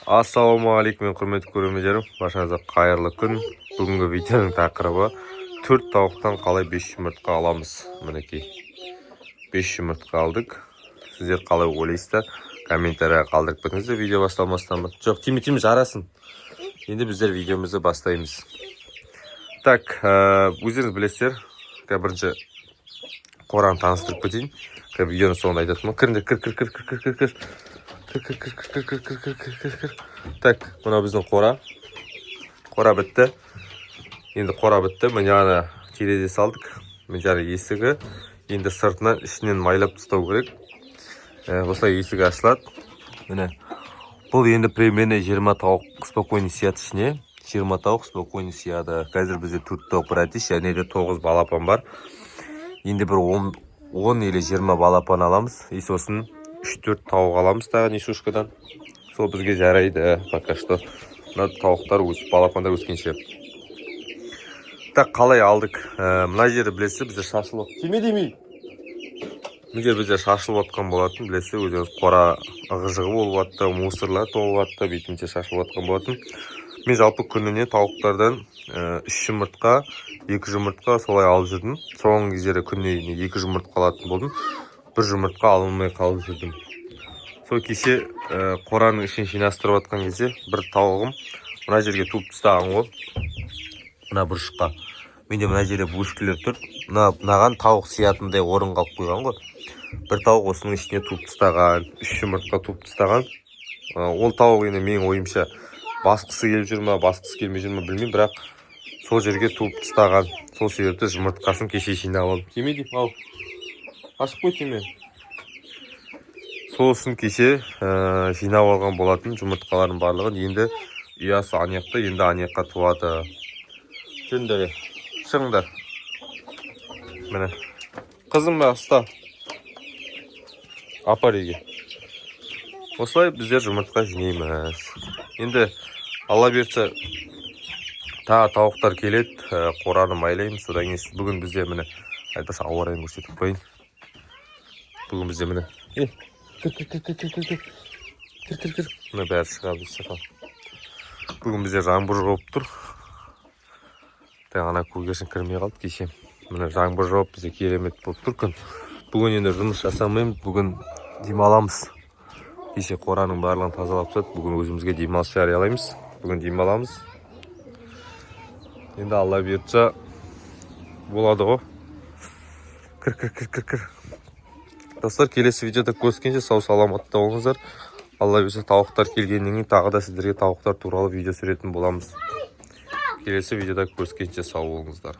Ассалаумағалейкум, құрметті көрермендерім! Баршаңызға қайырлы күн! Бүгінгі видеоның тақырыбы: төрт тауықтан қалай бес жұмыртқа аламыз? Мінекей, бес жұмыртқа алдық. Сіздер қалай ойлайсыздар, комментарийға қалдырып кетіңіздер. Видео басталмастан бұрын, жоқ, тиме, тиме, жарасын. Енді біздер видеомызды бастаймыз. Так, өздеріңіз білесіздер. Қазір бірінші қораны таныстырып кетейін. Қазір видеоның соңында айтатынмын. Кіріңдер, кір, кір, кір, кір, кір, кір, кір, кір, кір, кір, кір, кір, кір, кір, кір, кір. Так, мынау біздің қора. Қора бітті енді, қора бітті. Міне, ана терезе салдық, мына жағы есігі. Енді сыртынан, ішінен майлап тастау керек. Осылай есігі ашылады. Міне, бұл енді примерно 20 тауық спокойно сияды ішіне. 20 тауық спокойно сияды. Қазір бізде төрт тауық, бір әтеш және де тоғыз балапан бар. Енді бір 10 или 20 балапан аламыз и сосын үш төрт тауық аламыз тағы несушкадан. Сол бізге жарайды пока что, мына тауықтар өсіп, балапандар өскенше. Так, қалай алдық? Мына жері, білесіз, бізде шашылып, тиме демей, мына жер бізде шашылып жатқан болатын, білесіз өздеріңіз. Қора ығы жығы болып жатты, мусорлар толып жатты, бетінше шашылып жатқан болатын. Мен жалпы күніне тауықтардан үш жұмыртқа, екі жұмыртқа солай алып жүрдім. Соңғы кездері күніне екі жұмыртқа алатын болдым, бір жұмыртқа ала алмай қалып жүрдім. Сол кеше қораның ішін жинастырып жатқан кезде бір тауығым мына жерге туып тастаған ғой, мына бұрышқа. Менде мына жерде бөшкелер тұр, мынаған тауық сиятындай орын қалып қойған ғой. Бір тауық осының ішіне туып тастаған, үш жұмыртқа туып тастаған. Ол тауық енді, менің ойымша, басқысы келіп жүр ма, басқысы келмей жүр ма, білмеймін, бірақ сол жерге туып тастаған. Сол себепті жұмыртқасын кеше жинап алдым. Тиме деймін, ал, ашып қой, тиме. Сол үшін кеше жинап алған болатын жұмыртқалардың барлығын. Енді ұясы ана жақта, енді ана жаққа туады. Жүріңдер, шығыңдар. Міне, қызым ба, ұста, апар үйге. Осылай біздер жұмыртқа жинаймыз. Енді Алла бұйыртса, тағы тауықтар келеді, қораны майлаймыз. Содан кейін бүгін бізде, міне, айтпақшы, ауа райын көрсетіп қояйын. Бүгін бізде, міне, е, кір, кір, кір, кір, кір, кір, кір, кір, кір, кір, мына бәрі шығады шақал. Бүгін бізде жаңбыр жауып тұр. Так, ана көгершін кірмей қалды кеше. Міне, жаңбыр жауып, бізде керемет болып тұр күн. Бүгін енді жұмыс жасамаймыз, бүгін демаламыз. Кеше қораның барлығын тазалап тастадық. Бүгін өзімізге демалыс жариялаймыз, бүгін демаламыз. Енді Алла бұйыртса, болады ғой. Кір, кір, кір, кір, кір. Достар, келесі видеода көріскенше сау саламатта болыңыздар. Алла бұйырса, тауықтар келгеннен кейін тағы да сіздерге тауықтар туралы видео түсіретін боламыз. Келесі видеода көріскенше сау болыңыздар.